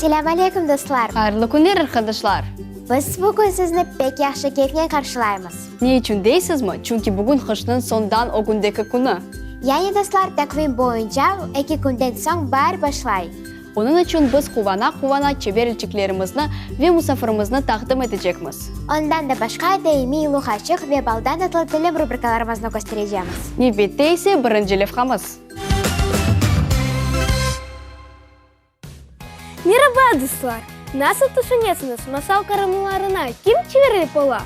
Selâm aleyküm, dostlar! Hayırlı künler, arqadaşlar! Biz bugün sizni pek yahşı keyfnen qarşılaymız. Ne içün deysizmi? Çünki bugün qışnıñ soñdan ögündeki künü. Yani, dostlar, taqvim boyunca eki künden soñ baar başlay. Onıñ içün biz quvana-quvana çeber elçiklerimizni ve musafirimizni taqdim etecekmiz. Ondan da başqa daimiy Luğaçıq ve Baldan tatlı tilim rubrikalarımıznı kösterecemiz. Nevbette ise birinci levhamız. Meraba, dostlar! Nasıl tüşünesiñiz, masal qaramanlarına kim çevirilip ola?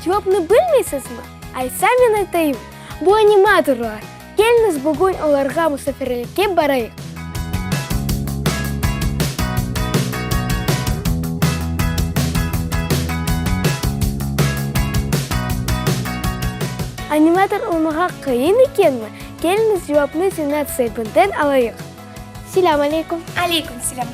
Cevapnı bilmeysizmi? Aysa men aytayım, bu animatorlar! Keliñiz bugün olarğa musafirlikke barayıq. Animator olmağa qıyın ekenmi? Keliñiz cevapnı zenaat saibinden alayıq. Selâm aleyküm. Aleyküm selâm.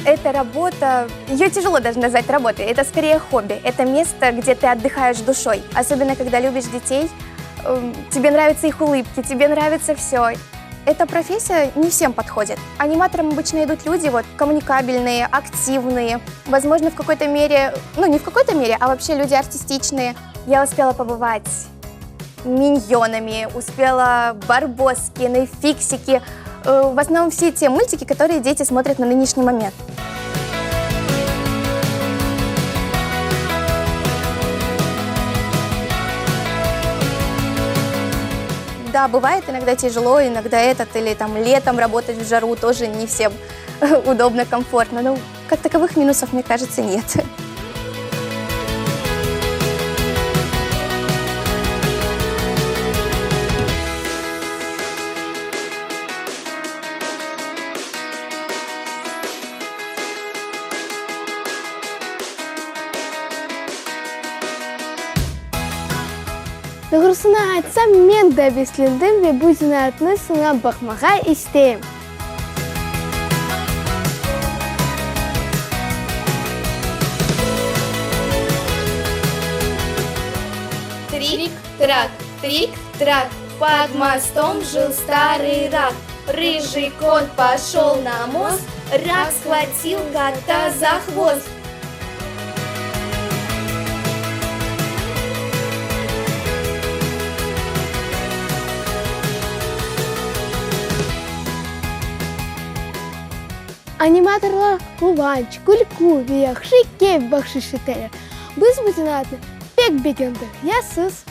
Эта работа, ее тяжело даже назвать работой, это скорее хобби, это место, где ты отдыхаешь душой, особенно когда любишь детей, эм, тебе нравятся их улыбки, тебе нравится все. Эта профессия не всем подходит. Аниматорам обычно идут люди вот коммуникабельные, активные, возможно, в какой-то мере, ну не в какой-то мере, а вообще люди артистичные. Я успела побывать миньонами, успела Барбоскины, Фиксики. Э, в основном все те мультики, которые дети смотрят на нынешний момент. Да, бывает иногда тяжело, иногда этот, или там летом работать в жару тоже не всем удобно, комфортно. Но как таковых минусов, мне кажется, нет. Doğrusını aytsam, men de beslendim ve bu zenaatnı sınap baqmağa isteyim. Trik-trak, trik-trak, pod mostom jil starый rak. Rıjıy kot poşol na most, rak shvatil kota za hvost. Animatorlar quvanç, külkü ve yahşı keyf bahşiş eteler. Biz bu zenaatnı pek begendik, ya siz?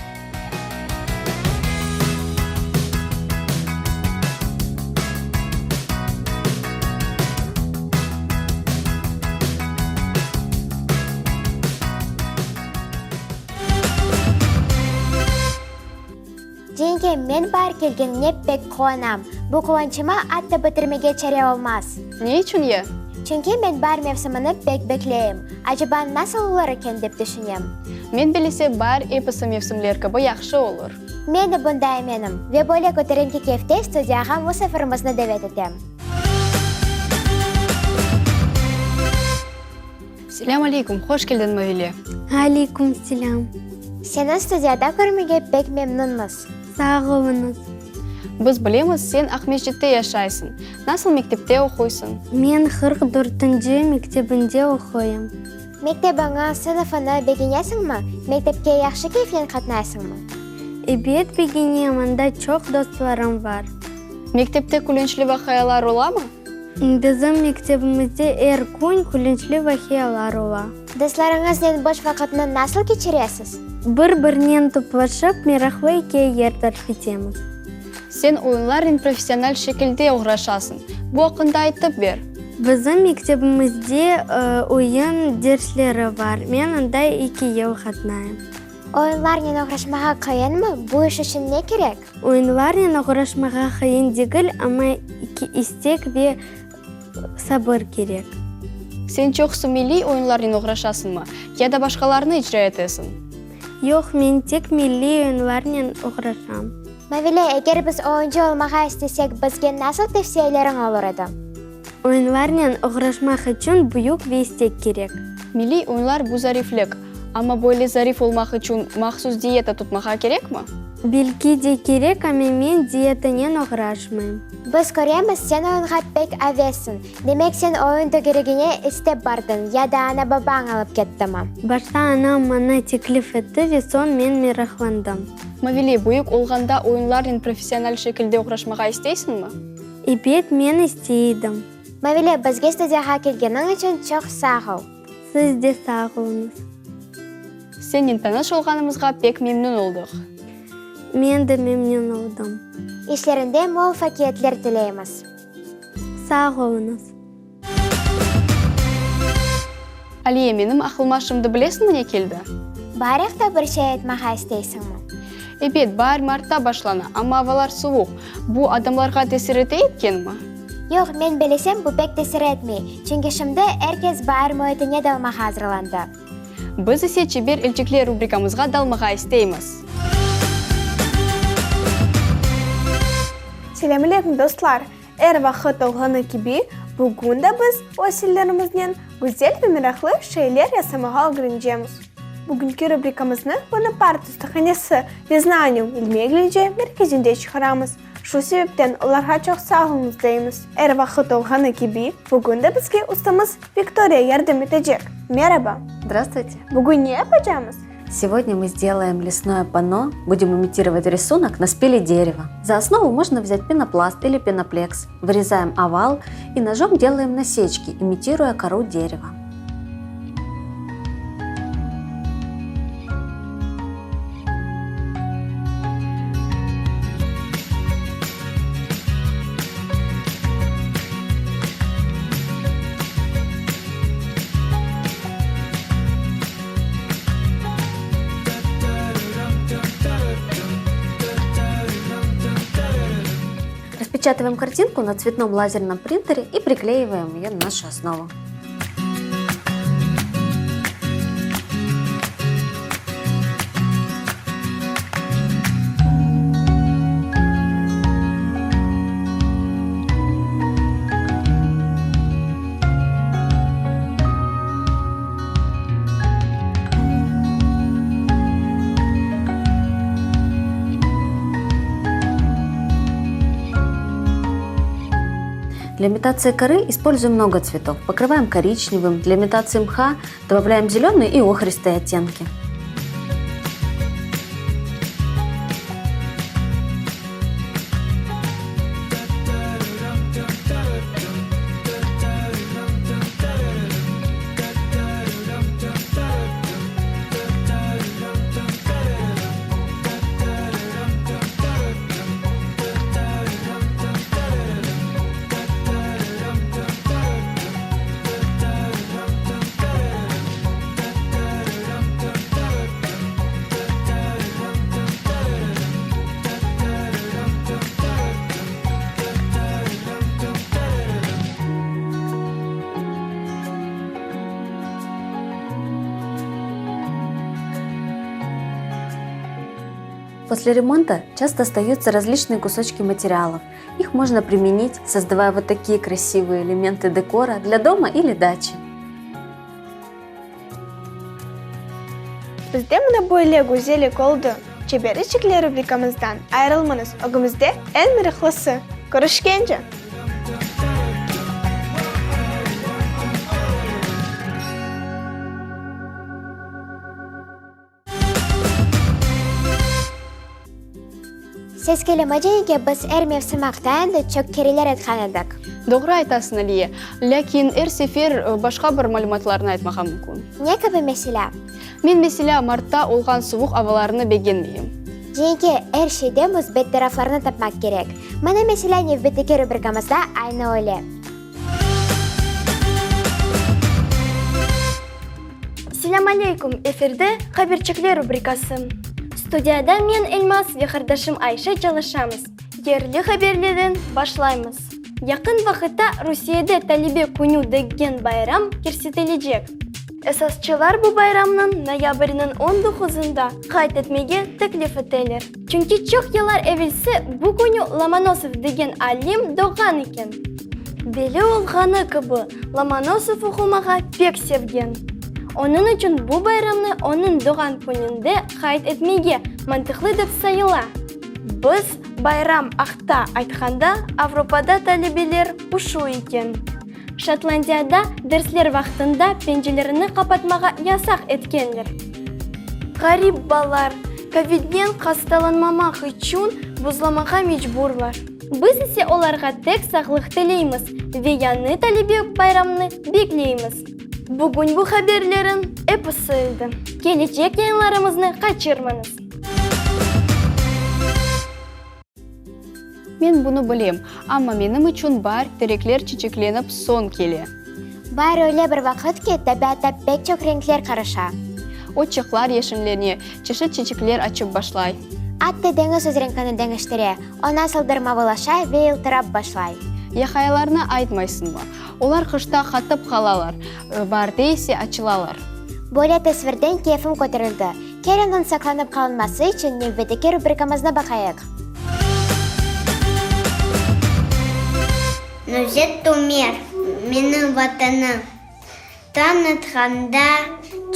Yenge, men baar kelgenine pek quvanam. Bu quvançıma atta bitirmege çare olmaz. Ne içün ya? Çünki men baar mevsimini pek bekleyim. Aceba nasıl olur eken dep tüşünem. Men bilese, baar episi mevsimler kibi yahşı olur. Men de bunda eminim. Ve böyle köterinki keyfte studiyağa musafirimizni davet etem. Selâm aleyküm, hoş keldiñ, Mavile. Aleyküm selâm. Seni studiyada körmege pek memnünmiz. Sağ oluñız. Biz bilemiz, sen Aqmescitte yaşaysıñ. Nasıl mektepte oquysıñ? Men 44 dörtünci mektebinde oquyım. Mektebiñi, sınıfını begenesiñmi? Mektepke yahşı keyfnen qatnaysıñmı? Ebet, begenem, anda çoq dostlarım bar. Mektepte külünçli vaqialar olamı? Bizim mektebimizde er kün külünçli vaqialar ola. Dostlarıñıznen boş vaqıtnı nasıl keçiresiz? Bir-birinen toplaşıp, meraqlı ikâyeler tarif etemiz. Sen oyunlarnen professional şekilde oğraşasıñ. Bu aqqında aytıp ber. Bizim mektebimizde oyun dersleri bar. Men anda eki yıl qatnayım. Oyunlarnen oğraşmağa qıyınmı? Bu iş içün ne kerek? Oyunlarnen oğraşmağa qıyın degil, amma istek ve sabır kerek. Sen çoqusı milliy oyunlarnen oğraşasıñmı ya da başqalarını icra etesiñ? Yoq, men tek milliy oyunlarnen oğraşam. Mavile, eger biz oyuncı olmağa istesek, bizge nasıl tevsiyeleriñ olur edi? Oyunlarnen oğraşmaq içün büyük ve istek kerek. Milliy oyunlar bu zariflik. Amma böyle zarif olmaq içün mahsus diyeta tutmağa kerekmi? Belki de kerek, amma men diyetanen oğraşmayım. Biz köremiz, sen oyunğa pek avessiñ. Demek sen oyun tögeregine istep bardıñ ya da ana-babañ alıp kettimi? Başta anam maña teklif etti ve soñ men meraqlandım. Mavile, büyük olğanda oyunlarnen professional şekilde oğraşmağa isteysiñmi? Ebet, men istey edim. Mavile, bizge studiyağa kelgeniñ içün çoq sağ ol. Siz de sağ oluñız. Sennen tanış olğanımızğa pek memnün oldıq. Men de memnün oldım. İşlerinde muvafaqiyetler tileymiz. Sağ oluñız. Aliye, menim aqlıma şimdi bilesiñmi ne keldi? Baar aqta bir şey aytmağa isteysiñmi? Ebet, baar martta başlana, amma avalar suvuq. Bu adamlarğa tesir ete etkenmi? Yoq, men bilesem, bu pek tesir etmey, çünki şimdi er kes baar müitine dalmağa azırlandı. Biz ise Çeber elçikler rubrikamızğa dalmağa isteymiz. Selâm aleyküm, dostlar! Er vaqıt olğanı kibi, bugün de biz ösillerimiznen güzel ve meraqlı şeyler yasamağa ögrenecemiz. Bugünki rubrikamıznı Bonapart ustahanesi ve Znanium ilmiy-eglence merkezinde çıqaramız. Şu sebepten olarğa çoq sağ oluñız deymiz. Er vaqıt olğanı kibi, bugün de bizge ustamız Viktoriya yardım etecek. Meraba! Здравствуйте! Bugün ne yapacamız? Сегодня мы сделаем лесное панно, будем имитировать рисунок на спиле дерева. За основу можно взять пенопласт или пеноплекс. Вырезаем овал и ножом делаем насечки, имитируя кору дерева. Распечатываем картинку на цветном лазерном принтере и приклеиваем ее на нашу основу. Для имитации коры используем много цветов. Покрываем коричневым, для имитации мха добавляем зеленые и охристые оттенки. После ремонта часто остаются различные кусочки материалов. Их можно применить, создавая вот такие красивые элементы декора для дома или дачи. Bizde mına böyle güzellik oldı. Çeber içikler rubrikamızdan ayırılmañız, ögümizde eñ meraqlısı. Körüşkence! Ses kelemeceyge biz er mevsim aqta endi çoq kereler aytqan edik. Doğru aytasıñ, Aliye. Lâkin er sefer başqa bir malümatlarnı aytmağa mümkün. Ne kibi meselâ? Men, meselâ, martta olğan suvuq avalarnı begenmeyim. Cenke, er şeyde müsbet taraflarnı tapmaq kerek. Mına, meselâ, nevbetteki rubrikamızda aynı öyle. Selâm aleyküm, efirde Haberçikler rubrikası. Studiyada men, Elmaz, ve qardaşım Ayşe çalışamız. Yerli haberlerden başlaymız. Yaqın vaqıtta Rusiyede Talebe künü deggen bayram kirsetilecek. Esasçılar bu bayramnıñ noyabrniñ on doquzında qayd etmege teklif eteler. Çünki çoq yıllar evelsi bu künü Lomonosov degen alim doğğan eken. Belli olğanı kibi, Lomonosov oqumağa pek sevgen. Onıñ içün bu bayramnı onıñ doğğan kününde qayd etmege mantıqlı dep sayıla. Biz bayram aqta aytqanda, Avropada talebeler uşuy eken. Şotlandiyada dersler vaqtında pencerelerni qapatmağa yasaq etkenler. Ğarip balalar kovidnen hastalanmamaq içün buzlamağa mecburlar. Biz ise olarğa tek sağlıq tileymiz ve yañı talebe bayramını bekleymiz. Bugün bu haberlerin episi edi. Kelecek yayınlarımıznı qaçırmañız! Men bunı bilem, amma menim içün baar terekler çiçeklenip soñ kele. Baar öyle bir vaqıt ki, tabiatta pek çoq renkler qarışa. Otçıqlar yeşillene, çeşit çiçekler açıp başlay. Atta deñiz öz renkini deñiştire, o nasıldır mavılaşa ve yıltırap başlay. Ya qayalarnı aytmaysıñmı? Olar qışta qatıp qalalar, baarde ise açılalar. Böyle tasvirden keyfim köterildi. Keliñiñ saqlanıp qalınması içün nevbetteki rubrikamıznı baqayıq. Nuzet Tumer, Menim Vatanım. Tañ atqanda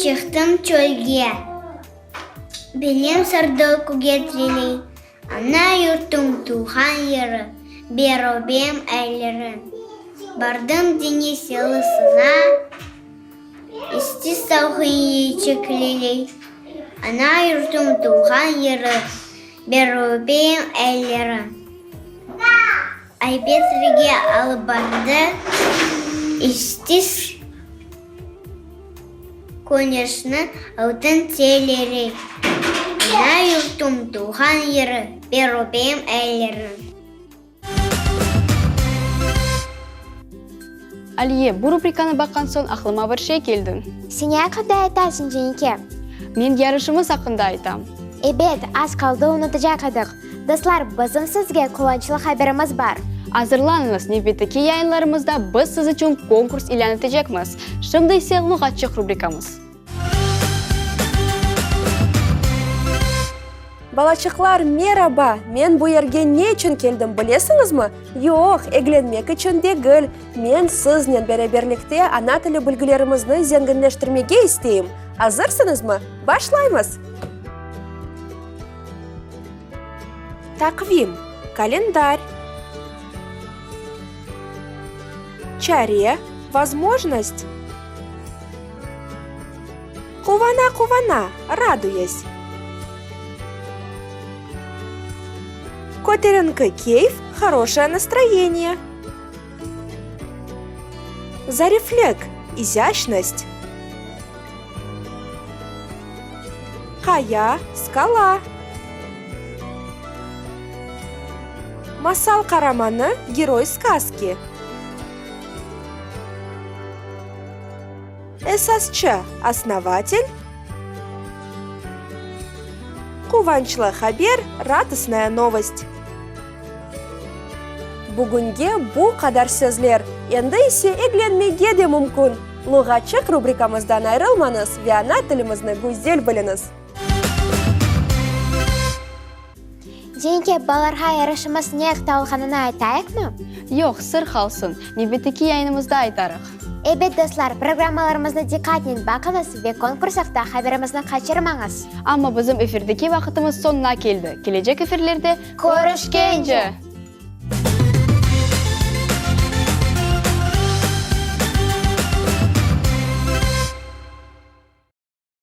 çıqtım çölge, Belim sardı kögetleri, Ana yurtum, tuvğan yeri, Ber öbem ellerin. Bardım deñiz yalısına, Esti salqın yeçekleri, Ana yurtum, tuvğan yeri, Ber öbem ellerin. Ay-Petrige alıp bardı, Esti küneşniñ altın telleri, Ana yurtum, tuvğan yeri, Ber öpeyim ellerin. Aliye, bu rubrikanı baqqan soñ aqlıma bir şey keldi. Sen ne aqqında aytasıñ, Cenike? Men yarışımız aqqında aytam. Ebet, az qaldı unutacaq edik. Dostlar, bizim sizge quvançlı haberimiz bar. Azırlanıñız, nevbetteki yayınlarımızda biz siz içün konkurs ilân etecekmiz. Şimdi ise Luğatçıq rubrikamız. Balaçıqlar, meraba! Men bu yerge ne içün keldim, bilesiñizmi? Yoq, eglenmek içün degil. Men siznen beraberlikte ana tili bilgilerimizni zenginleştirmege isteyim. Azırsıñızmı? Başlaymız! Taqvim, kalendar. Çare, vozможность. Quvana-quvana, raduyas. Köterinki keyf, хорошее настроение. Zariflik, izâşnost. Qaya, skala. Masal qaramanı, geroy skazki. Esasçı, osnovatel. Quvançlı haber, radostnaya novost. Bugünge bu qadar sözler, endi ise eglenmege de mümkün. Luğatçıq rubrikamızdan ayrılmañız ve ana tilimizni güzel biliñiz! Cenke, balalarğa yarışımız ne aqta olğanını aytayıqmı? Yoq, sır qalsın. Nevbetteki yayınımızda aytarıq. Ebet, dostlar, programmalarımıznı diqqatnen baqıñız ve konkurs aqta haberimizni qaçırmañız. Amma bizim efirdeki vaqıtımız soñuna keldi. Kelecek efirlerde körüşkence!